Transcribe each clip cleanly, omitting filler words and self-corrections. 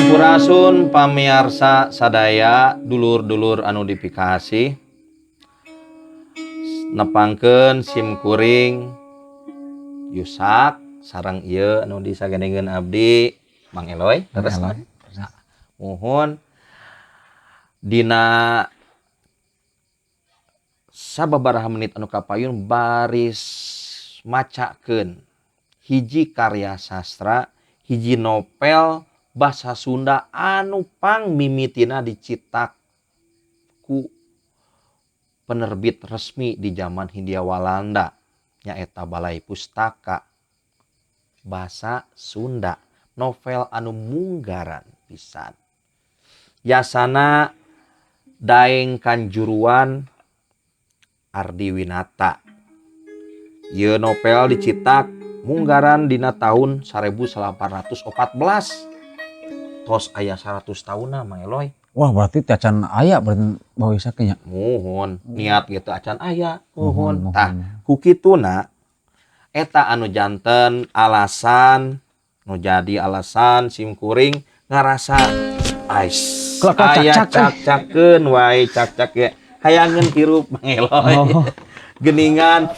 Sampurasun, pamiarsa sadaya, dulur-dulur anu dipikasih. Nepangkeun sim kuring Yusak sareng ieu anu disagenengeun abdi, Mang Eloy. Terus. Eloy. Muhun, dina sababaraha menit anu kapayun baris macakeun hiji karya sastra, hiji novel basa Sunda anu pangmimitina dicitak ku penerbit resmi di zaman Hindia Walanda, nyaeta Balai Pustaka Basa Sunda, novel anu munggaran pisan, yasana Daeng Kanjuruan Ardiwinata. Ieu novel dicitak munggaran dina tahun 1814, tos aya 100 tahun, Mang Eloy. Wah, berarti teh acan aya berarti bawa Isak nya. Muhun, niat gitu acan aya, muhun. Muhun. Tah, ku kituna eta anu janten alasan, nu jadi alasan sim kuring ngarasa ais Kelak, kelak, aya cak-cak, eh. Cak-cakeun wae, cak-cak ge hayangeun hirup, Mang Eloy. Oh. Geningan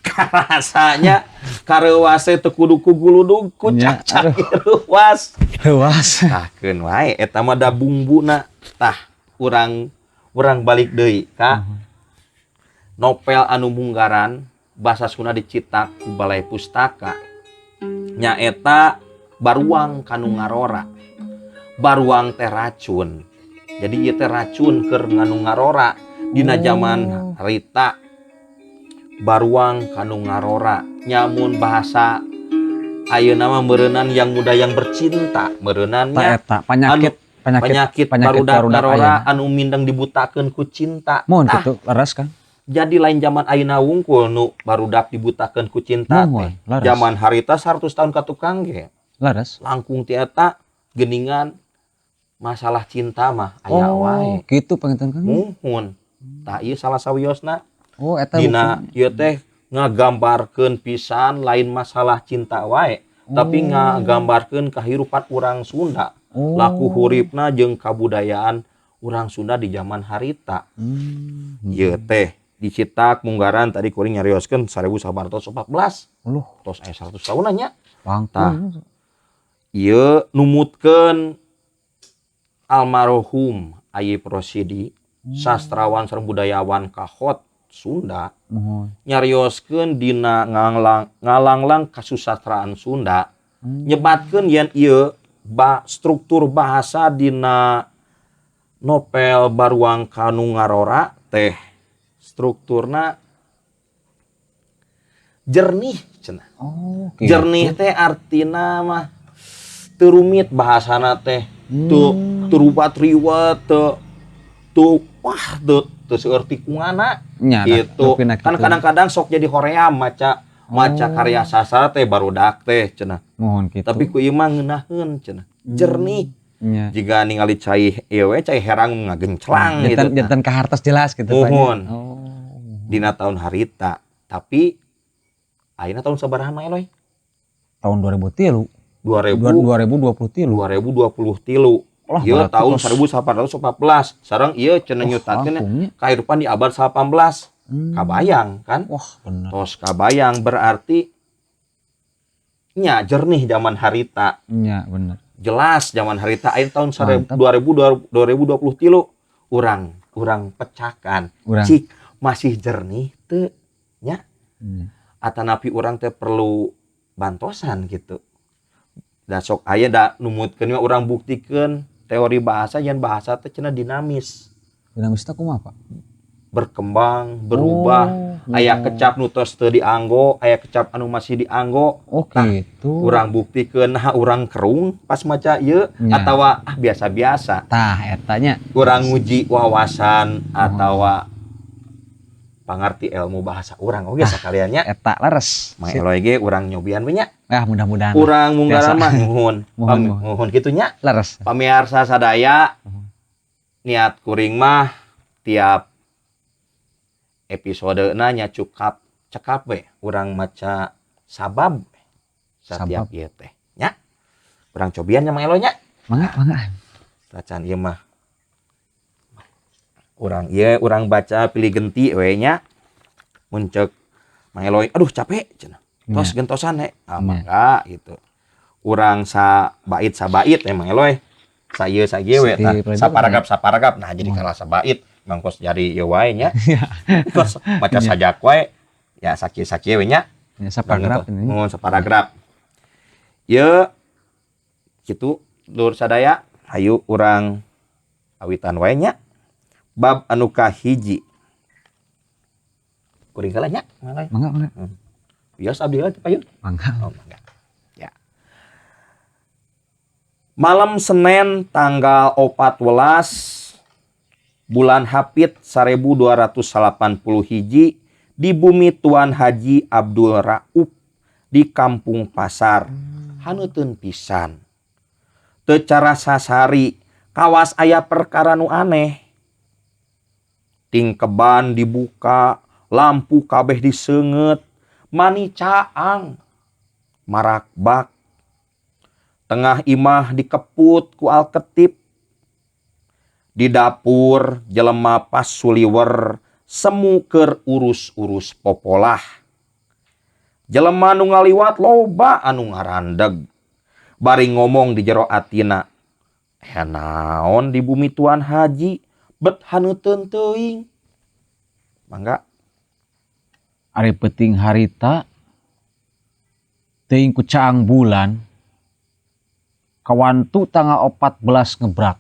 karasanya kareuwase teu kudu ku guludug ku cak-cak reuwas. Reuwas. Tah, keun wae eta mah da bumbuna. Tah, urang urang balik deui ka novel anu munggaran basa Sunda dicitak ku Balai Pustaka, nyaeta Baruang Kanu Ngarora. Baruang teh racun, jadi ieu teh racun keur nganu ngarora dina zaman harita. Baruang Kanu Ngarora nya, mun bahasa ayeuna mah meureunan yang muda yang bercinta meureunan Ta nya. Eta penyakit penyakit penyakit, penyakit barudak barudak ngarora ayeuna. Anu mindeng dibutakeun ku cinta. Mohon. Tah, Kitu leres kan? Jadi lain zaman ayeuna wungkul nu barudak dibutakeun ku cinta Mohon, teh. Leres. Zaman harita 100 tahun ka tukang ge langkung ti eta geuningan masalah cinta mah aya Oh, wae. Kitu panginten kan. Muhun, tah, ieu salah sawiosna. Oh, eta Dina buku. Ieu teh ngagambarkeun pisan lain masalah cinta wae, tapi ngagambarkeun kahirupan urang Sunda, laku huripna jeung kabudayaan urang Sunda di zaman harita. Ieu teh dicitak munggaran, tadi kuring nyarioskeun, 1814. Uluh, Tos aya 100 tahunan nya. Langkung. Ieu numutkeun almarhum Ayip Rosidi, sastrawan sareng budayawan kahot Sunda, nyarioskeun dina nganglang ngalanglang kasusastraan Sunda, nyebatkeun yen ieu struktur bahasa dina novel Baruang Kanu Ngarora teh strukturna jernih cenah. Oh, gitu. Jernih teh artina mah teu rumit bahasana teh, teu teu rubat riwet, teu teu wah, teu teu seueur tikungana Nya, gitu. rupina Kan kitu. Kadang-kadang sok jadi hoream maca maca karya sastra teh, barudak teh cenah. Mohon, kitu. Tapi ku ieu mah ngeunaheun cenah, jernih, jika ningali cai ieu we, cai herang ngagenclang gitu. Janten janten kahartos jelas gitu, Pak, nya. Muhun. Oh. Dina tahun harita, tapi ayeuna tahun sabaraha, Mang Eloy? Tahun 2003. 2000 2023. 2023. Lah, Ieu berarti tahun 1814 sareng ieu cenah Oh, nyutakeun langkungnya. Kehidupan di abad 18. Kabayang kan? Wah, bener. Tos kabayang berarti nya jernih zaman harita. Nya, bener. Jelas zaman harita, ayeuna tahun Mantap. 2000 2023, urang urang pecahkan. Urang. Cik, masih jernih teu nya? Nya. Atanapi urang teh perlu bantosan gitu? Da sok aya da numutkeun mah, urang buktikeun teori bahasa yen bahasa teh cenah dinamis. Dinamis teh kumaha, Pak? Berkembang, berubah. Aya kecap nu tos teu dianggo, aya kecap anu masih dianggo. Oh, Tah, gitu. urang buktikeun, nah, urang kerung pas maca ieu atawa ah, biasa-biasa. Tah, eta nya. Urang nguji wawasan atawa pangarti ilmu bahasa urang oge sakalian nya. Eta leres. Mang Sip. Eloy ge urang nyobian we nya. Ah, mudah-mudahan. Urang munggaran Biasa. Mah nuhun. Muhun, muhun. Muhun kitu nya. Leres. Pamiarsa sadaya, niat kuring mah tiap episode nya cukap cekap we urang maca sabab setiap Sabab. ieu teh nya. Urang cobian nya, Mang Eloy, nya. Mangga, mangga. Tacan ieu mah. Urang ieu urang baca pilih genti we nya. Mun ceuk Mang Eloy, aduh capek cenah. Tos gentosan he. Ah, mangga gitu. Urang sabait sabait ya Mang Eloy. Sa ieu sa ieu we tah. Saparagraf saparagraf. Nah jadi kalah sabait mangkos jadi ieu wae nya. Kos maca sajak wae. Ya sakieu-sakieu we nya. Ya, saparagraf ini. Oh, saparagraf. Ieu kitu dulur sadaya, hayu urang awitan wae nya. Bab anu kahiji. Kuring heula nya, Mang Eloy. Mangga, mangga. Bios abdi heula payun. Mangga. Oh, mangga. Ya. Malam Senin tanggal 14 bulan Hapit 1281 di bumi Tuan Haji Abdul Rauf di Kampung Pasar. Haneuteun pisan. Teu carasa sasari kawas aya perkara nu aneh. Tingkeban dibuka, lampu kabeh diseungeut, mani caang, marakbak. Tengah imah dikeput ku alketip. Di dapur jelema pas suliwer semu keur urus-urus popolah. Jelema nu ngaliwat loba anu ngarandeg. Bari ngomong di jero atina, naon di bumi Tuan Haji bet haneuteun teuing. Mangga. Ari peuting harita teuing ku caang bulan kawantu tanggal 14 ngebrak.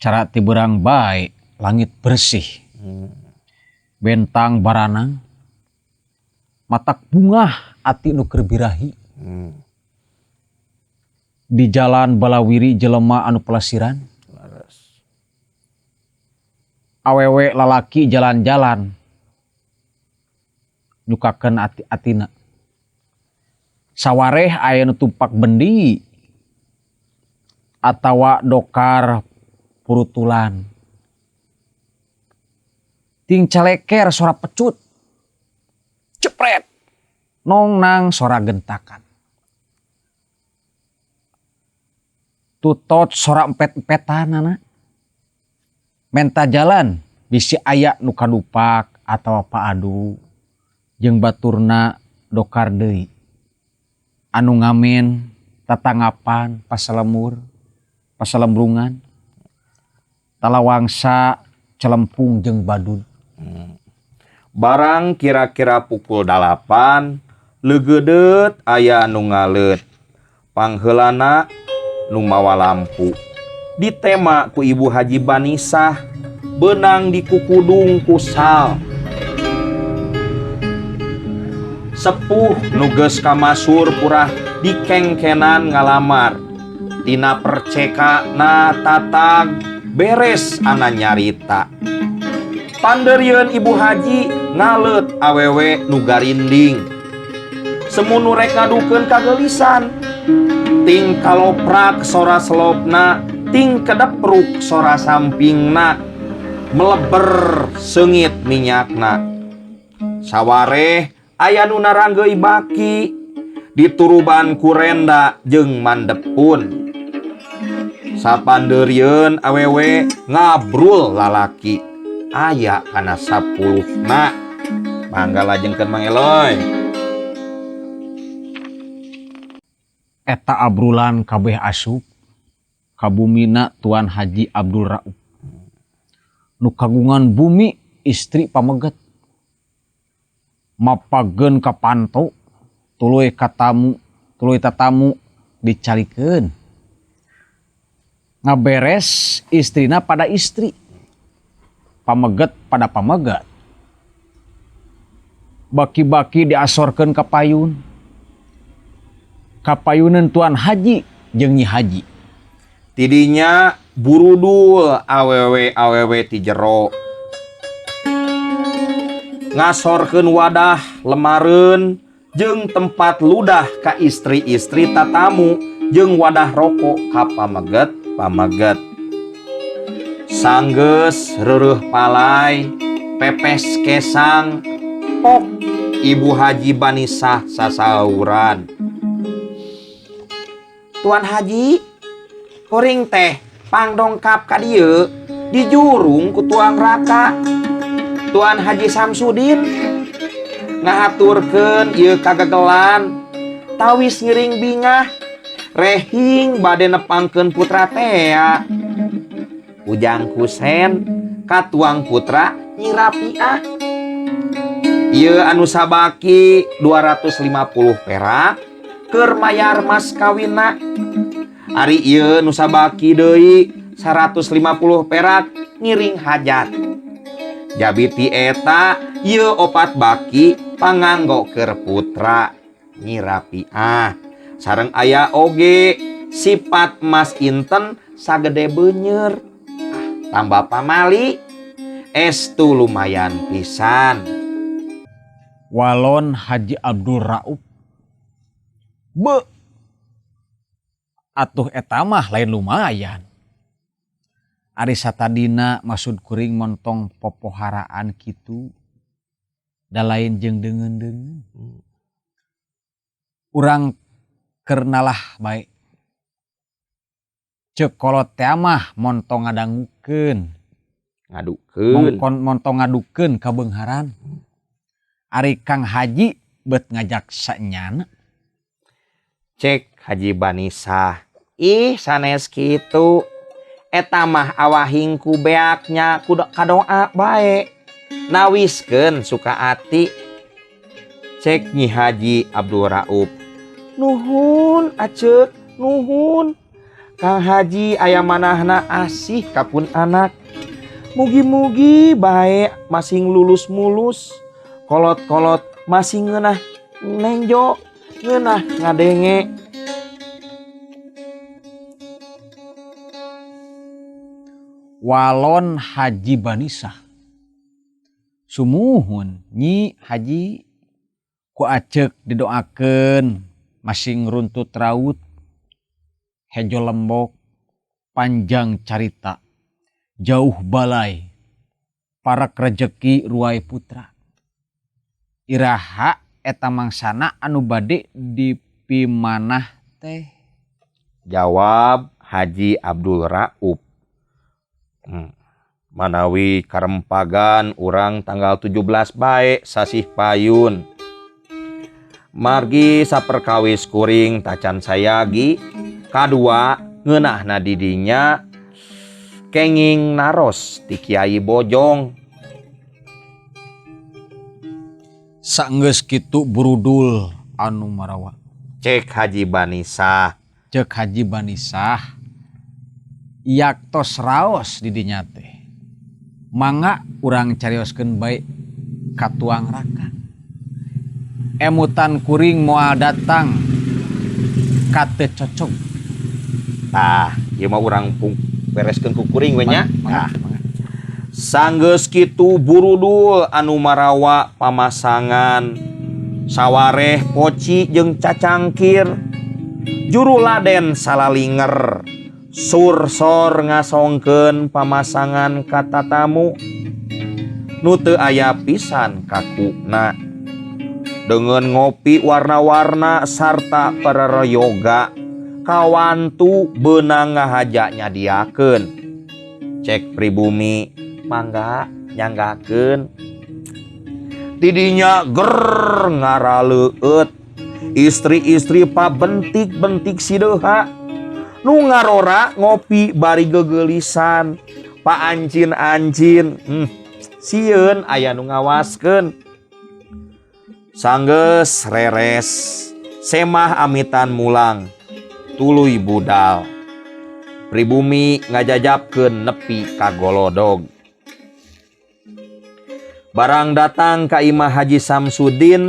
Cara ti beurang bae langit bersih. Bentang baranang matak bungah ati nu keur birahi. Di jalan balawiri jelema anu pelesiran. Awewe lalaki jalan-jalan nyukakeun ati-atina. Sawareh aya nu tumpak bendi atawa dokar purutulan. Ting caleker sora pecut. Cepret. Nongnang sora gentakan. Tutot sora empet-empetan anak. Menta jalan bisi aya nu kadupak atawa paadu jeung baturna dokar deui. Anu ngamen tatanggapan pasalemur, pasalembrungan. Talawangsa celempung jeung badud. Barang kira-kira pukul 8 leugeudeut aya nu ngaleut. Pangheulana nu mawa lampu. Ditema ku Ibu Haji Banisah, benang dikukudung ku sal. Sepuh nu geus kamasur purah dikengkenan ngalamar. Tina percekana tatag beres ana nyarita. Panderieun Ibu Haji ngaleut awewe nu garinding. Semu nu rek ngadukeun kagelisan. Ting kaloprak sora selopna, ting kedepruk sora sampingna, meleber seungit minyakna. Sawareh aya nu naranggeuy baki, dituruban ku renda jeung mandepun. Sapandeurieun awewe ngabrul lalaki, aya kana 10-na. Mangga lajengkeun Mang Eloy. Eta abrulan kabeh asup kabumina Tuan Haji Abdul Rauf. Nu kagungan bumi istri pameget. Mapageun ka panto tuluy katamu, tuluy tatamu dicalikeun. Ngaberes istrina pada istri. Pameget pada pameget. Baki-baki diasorkeun ka payun. Kapayunan Tuan Haji jeung Nyi Haji. Tidinya burudul awewe awewe ti jero. Ngasorkeun wadah lemareun jeung tempat ludah ka istri-istri tatamu jeung wadah rokok ka pameget pameget. Sanggeus reureuh palai pepes kesang pok Ibu Haji Banisah sasauran. Tuan Haji, Kuring teh pangdongkap ka dieu dijurung ku tuang raka Tuan Haji Samsudin ngahaturkeun ieu kagagelan tawis ngiring bingah rehing bade nepangkeun putra tea Ujang Kusen katuang putra Nyi Rapiah ieu anu sabaki 250 perak keur mayar mas kawinna. Ari ieu nu sabaki deui 150 perak ngiring hajat. Jabiti eta ieu opat baki panganggo keur putra Nyi Rapiah. Sareng aya oge sifat mas inten sagede beunyer. Tambah pamali estu lumayan pisan. Walon Haji Abdul Rauf be atuh eta mah lain lumayan. Ari satadina maksud kuring montong popoharaan kitu da lain jeung deungeun-deungeun. Urang keur nalah bae. Ceuk kolot teh mah montong ngadangukeun. Ngadukeun. Montong ngadukeun kabeungharan. Ari Kang Haji bet ngajak sanyana. Cek Haji Banisah. Ih sanes kitu. Eta mah awahing ku beaknya ku kadoa bae. Nawiskeun suka ati. Cek Nyi Haji Abdul Rauf. Nuhun aceuk, nuhun. Kang Haji aya manahna asih kapun anak. Mugi-mugi bae masing lulus-mulus. Kolot-kolot masing ngeunah nenjo, ngeunah ngadenge. Walon Haji Banisah. Sumuhun Nyi Haji ku aceuk didoakeun masing runtut raut hejo lembok panjang carita jauh balai parak rejeki ruai putra. Iraha eta mangsana anu bade dipimanah teh? Jawab Haji Abdul Rauf. Manawi karempagan urang tanggal 17 bae sasih payun. Margi saperkawis kuring tacan sayagi kadua ngeunahna didinya kenging naros ti Kiai Bojong. Sanggeus kitu burudul anu marawa. Cek Haji Banisah. Cek Haji Banisah yaktos raos didinya teh. Mangga urang carioskeun bae ka tuang raka. Emutan kuring moal datang ka teu cocok. Tah, ieu mah urang bereskeun ku kuring we nya. Mangga, Tah. mangga. Sanggeus kitu burudul anu marawa pamasangan sawareh poci jeung cacangkir. Juru laden salalinger sursor ngasongkeun pamasangan ka tatamu nu teu aya pisan kakuna. Dengan ngopi warna-warna sarta pereroyoga kawantu beunang ngahaja nyadiakeun. Cek pribumi mangga nyanggakeun. Tidinya ger ngaraleueut. Istri-istri pabentik-bentik sideha. Nu ngarora ngopi bari gegelisan. Paancin-ancin. Sieun aya nu ngawaskeun. Sanggeus reres semah amitan mulang tuluy budal. Pribumi ngajajabkeun nepi ka golodog. Barang datang ka imah Haji Samsudin,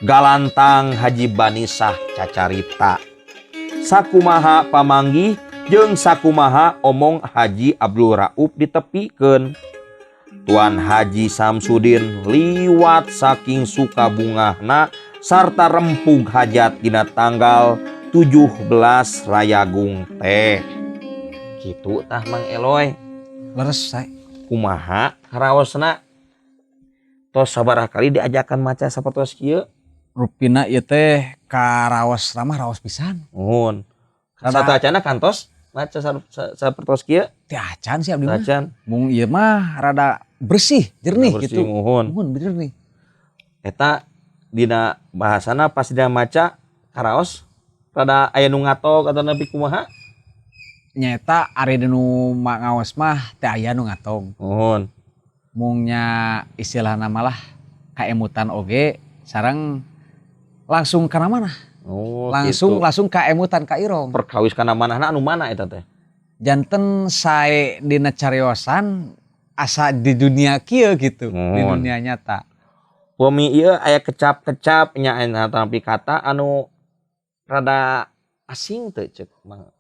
galantang Haji Banisah cacarita. Sakumaha pamanggih jeung sakumaha omong Haji Abdul Rauf ditepikeun. Tuan Haji Samsudin liwat saking suka bungahna sarta rempug hajat dina tanggal 17 Rayagung teh. Kitu tah Mang Eloy. Leres sae. Kumaha karaosna? Tos sabaraha kali diajakan maca sapertos kieu? Rupina ieu teh karaos ramah raos pisan. Nuhun. Sateuacanna kantos? Maca sapertos kieu? Teu acan sih abdi mah. Acan. Mung ieu mah rada bersih, jernih bersih, gitu. Muhun. Muhun jernih. Eta dina bahasana pas dina maca karaos rada aya nu ngatok atau nepi kumaha? Nyaeta ari nu ngaos mah teu aya nu ngatog. Muhun. Mung nya istilahna malah kaemutan oge sareng langsung kana mana? Oh, Langsung gitu. Langsung kaemutan ka irong. Perkawis kana manahna anu mana eta teh? Janten sae dina cariosan asa di dunia kieu gitu, di dunia nyata. Pami ieu aya kecap-kecap nya aya tapi kata anu rada asing teu cek Mang?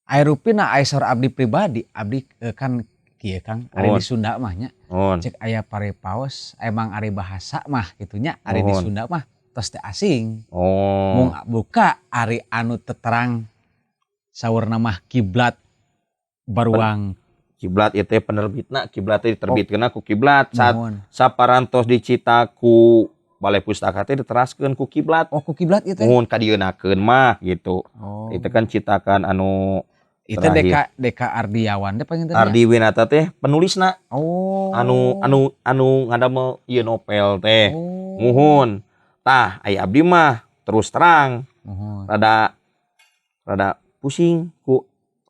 Aya rupina aya saur abdi pribadi, abdi kan kieu Kang, ari di Sunda mah nya. Cek aya paripaos emang ari bahasa mah kitu nya, ari di Sunda mah tos teu asing. Mung buka ari anu teterang saurna mah kiblat baruang. Kiblat ieu teh penerbitna, kiblat teh diterbitkeunna ku Kiblat. Saat saparantos dicita ku Balai Pustaka teh diteraskeun ku Kiblat. Oh, ku Kiblat ieu teh. Muhun kadieunakeun mah gitu. Oh. Itu kan citakan anu Itu terakhir. Deka Deka Ardiawan teh panginten nya? Ardi Winata teh penulisna. Oh. Anu anu anu ngadamel ieu novel teh. Oh. Muhun. Tah, aya abdi mah terus terang rada rada pusing ku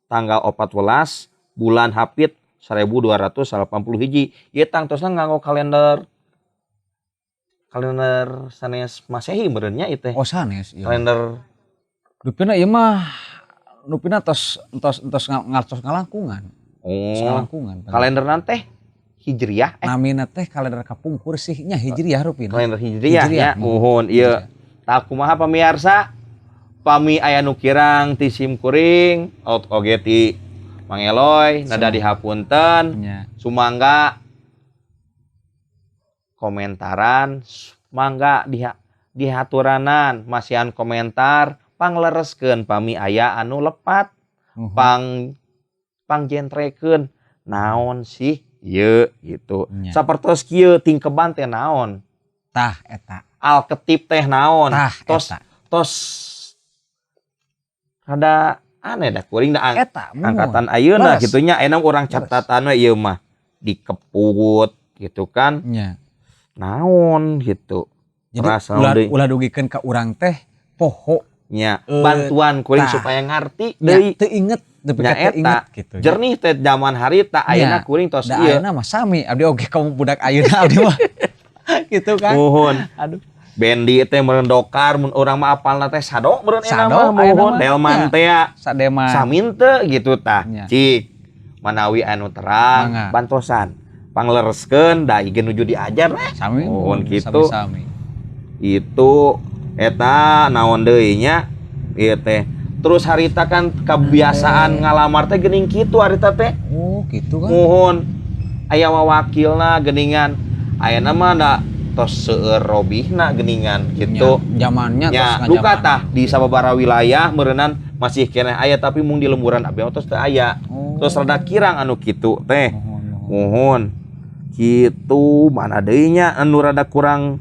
tanggal 14 bulan Hapit 1281 hiji. Ieu tangtosna nganggo kalender kalender sanes Masehi meureun nya ieu teh. Oh, sanes ieu. Kalender. Rupina ieu mah rupina tos tos tos ngartos ngalangkungan. Tos ngalangkungan. Kalender teh Hijriah Namina teh kalender kapungkur sih nya, Hijriah rupina. Kalender Hijriah Hijriah. nya. Muhun ieu. Tah, kumaha pamiarsa? Pami aya nu kirang ti sim kuring oge ti Mang Eloy, nada dihapunten. Sumangga komentaran, mangga dihaturanan, masihan komentar, panglereskeun pami aya anu lepat, pang pangjentrekeun naon sih ieu gitu. Sapertos kieu, tingkeban teh naon? Tah eta. Alketip teh naon? Tah tos eta. Tos rada aneh dah kuring da Eta muhun. Angkatan ayeuna kitu nya, ayeuna urang catatan we ieu mah dikeput gitu kan. Naon gitu. Jadi Rasa ulah deui. Ulah dugikeun ka urang teh poho. Nya, bantuan kuring supaya ngarti deui. Teu inget nepi Nya ka teu eta. Inget gitu nya. Jernih teh zaman harita, ayeuna kuring tos Da ieu. ayeuna mah sami abdi oge, kamu budak ayeuna abdi mah. Gitu kan. Muhun. Aduh. Bendi teh meureun dokar, mun urang mah apalna teh sado meureun enak Sado, mah ayeuna muhun mah. delman teh ya. Sademan. Samin teu gitu tah. Cik manawi anu terang Mangga. Bantosan panglereskeun da ieu nuju diajar eh. Sami. Muhun kitu. Sami-sami. Itu eta naon deui nya ieu teh. Terus harita kan kebiasaan ngalamar teh geuning kitu harita teh. Oh, gitu kan. Muhun aya wawakilna geuningan. Ayeuna mah da tos seueur robihna geuningan gitu. Nya, zamannya tos Nya, ngajaman. duka tah di sababaraha wilayah meureunan masih keneh aya, tapi mung di lemburan abdi mah tos teu aya. Tos rada kirang anu kitu teh. Muhun, muhun. Muhun. Kitu mana deui nya anu rada kurang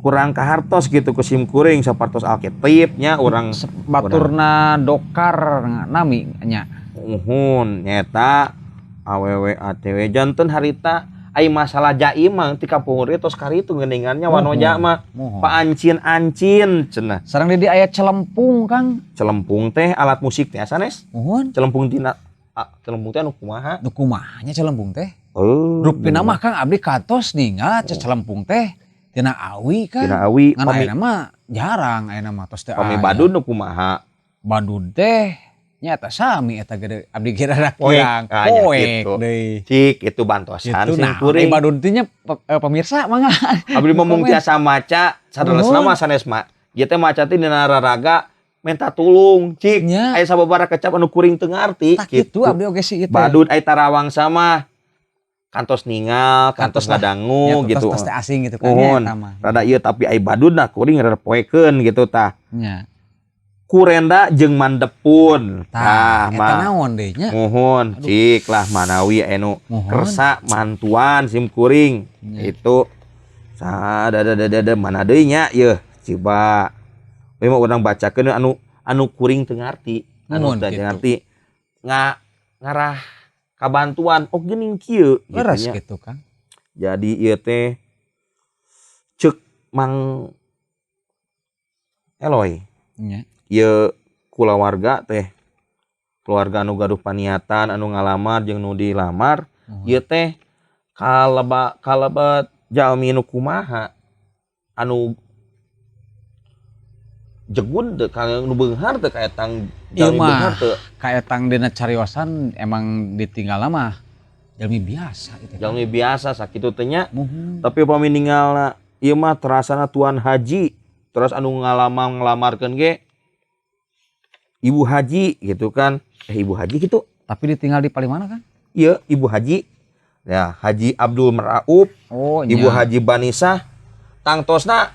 kurang kahartos gitu ku sim kuring, sapartos alketip nya urang. Baturna dokar nami nya. Muhun, nyeta awewe ATW janten harita ai masalah jaim mah ti kapungkur tos karitu geuningannya wanoja mah. Muhun. Paancin-ancin cenah. Sareng di aya celempung, Kang. Celempung teh alat musik teh sanes? Muhun. Celempung tina celempung teh anu kumaha? Nu kumaha nya celempung teh? Oh, Rupina mah Kang, abdi katos ningal celempung teh tina awi kan. Tina awi. Ngan Pami ayeuna mah jarang, ayeuna mah tos teu pami aya. badud nu kumaha? Badud teh nya eta sami eta gede abdi kira Poek. kirang. Ah, nya Poek gitu. deui. Cik itu bantosan Gitu sim nah, kuring. badud teh nya pemirsa mangga. Abdi mah mung Komen. tiasa maca sadalesna Nuhun. mah sanes mah. Ieu teh maca teh dina raraga minta tulung cik. Nya. Aya sababaraha kecap anu kuring teu ngarti. Tah kitu abdi oge sih ieu teh. Badud ai tarawang sama kantos ningal, kantos Kantos lah. ngadangu Nya, gitu. tos teh asing gitu kan nya Muhun. eta mah. Rada ieu tapi ai badud nah kuring rada poekeun gitu tah. Nya. Kurenda jeung mandepun. Tah, eta mah. naon deui nya? Muhun, Aduh. cik lah manawi anu Muhun. kersa mantuan sim kuring. Nya. Itu sadadadadada mana deui nya yeuh coba. We mah urang bacakeun anu anu kuring teu ngarti, anu Muhun, teu gitu. ngarti. Ngarah kabantuan, oh geuning kieu gitu Leres nya. Gitu, Kang. Jadi ieu teh cek Mang Eloy, ieu kulawarga teh, keluarga anu gaduh paniatan, anu ngalamar jeung nu dilamar, ieu teh kalebet jalmi nu kumaha, anu jegun teu ka nu beunghar teu, kaetang Ieu jalmi mah beunghar teu? Kaetang dina cariosan emang ditinggal mah jalmi biasa gitu. Jalmi biasa sakitu teh nya. Muhun. Tapi upami ningalna ieu mah terasana tuan haji, terus anu ngalamar ngelamarkeun ge ibu haji gitu kan, eh, ibu haji gitu. Tapi ditinggal di paling mana kan? Iya, ibu haji ya, Haji Abdul Maraup. Oh, Ibu nya. Haji Banisah tangtosna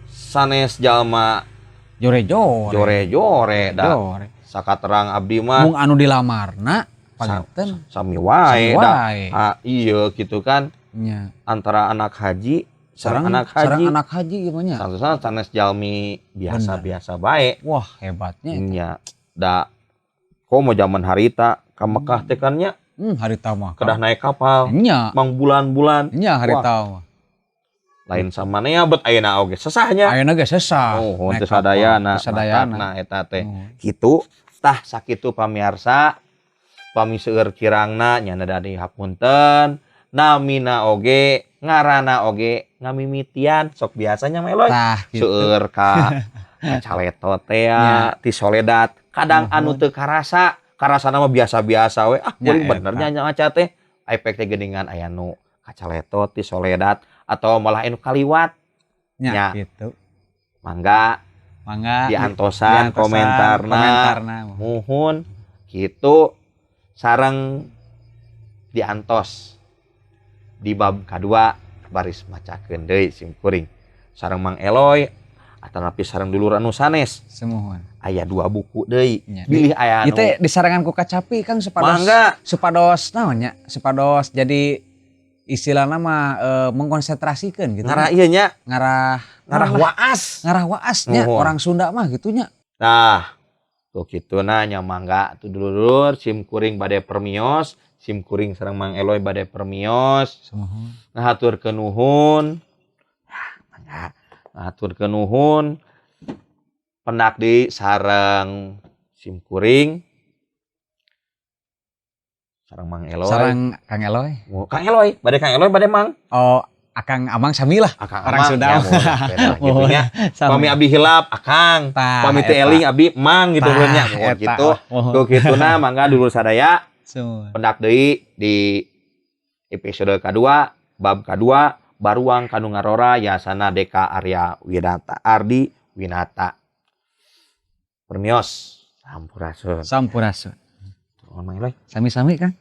sanes jalma Jore-jore. Jore-jore da. Jore. Sakaterang abdi mah Mung anu dilamarna panginten sami wae sami da. Wae. Ah, iya gitu kan, antara anak haji sareng anak haji. Sareng anak haji gimana? Tangtosna sanes jalmi biasa-biasa bae. Wah, hebatnya. Nya da komo zaman harita ka Mekah teh kan nya. Harita mah. Kedah naik kapal mang bulan-bulan. Nya, harita mah. Lain samanea bet ayeuna oge sesahnya. Ayeuna ge sesah. Oh, naik teu kapal. sadayana. Teu sadayana. Matakna eta teh. Oh. Kitu tah, sakitu pamiarsa, pami seueur kirangna nyana dari hapunten, namina oge ngaranna oge ngamimitian, sok biasanya mah, Eloy. Tah, gitu. Seueur ka kacaletot teh Nya. ti soledat kadang anu Nuhun. Teu karasa, karasana mah biasa-biasa we, ah Nya, kuring bener eta. nya maca teh efek teh geuningan aya nu kacaletot ti soledat atau malah anu kaliwat. Nya, Nya. gitu. Mangga. Mangga. Diantosan diantosan komentarna. Komentarna. Muhun, gitu, sareng diantos di bab kadua baris macakeun deui sim kuring sareng Mang Eloy atanapi sareng dulur anu sanes. Sumuhun. Aya dua buku deui Nya. bilih aya Ieu anu teh disarengan ku kacapi kan supados Mangga. Supados naon nya? Supados jadi istilahna mah mengkonsentrasikeun gitu. Ngarah ieu nya. Ngarah Ngarah naon lah, waas. Ngarah waas nya. Nuhun. Orang Sunda mah gitu nya. Nah, tuh kitu na nya, mangga tuh dulur, sim kuring bade permios, sim kuring sareng Mang Eloy bade permios. Sumuhun. Ngahaturkeun nuhun. Ah, mangga ngahaturkeun nuhun, pendak di sareng sim kuring sareng Mang Eloy. Sareng Kang Eloy. Oh, Kang Eloy, bade Kang Eloy, bade Mang. Oh, Akang Amang sami lah. Akang Orang Amang, Sunda. ya, muhun, beda gitu nya. Sami. Pami abdi hilap Akang, Tah, pami teu eta. Eling abdi Mang gitu Tah, nya, muhun eta gitu. lah, muhun. Tuh kitu na, mangga dulur sadaya. Sumuhun. Pendak deui di episode kedua, bab kedua, Baruang Kanu Ngarora, Yasana Deka Arya Winata, Ardi Winata. Permios, sampurasun. Sampurasun. Nuhun, Mang Eloy. Sami-sami, Kang.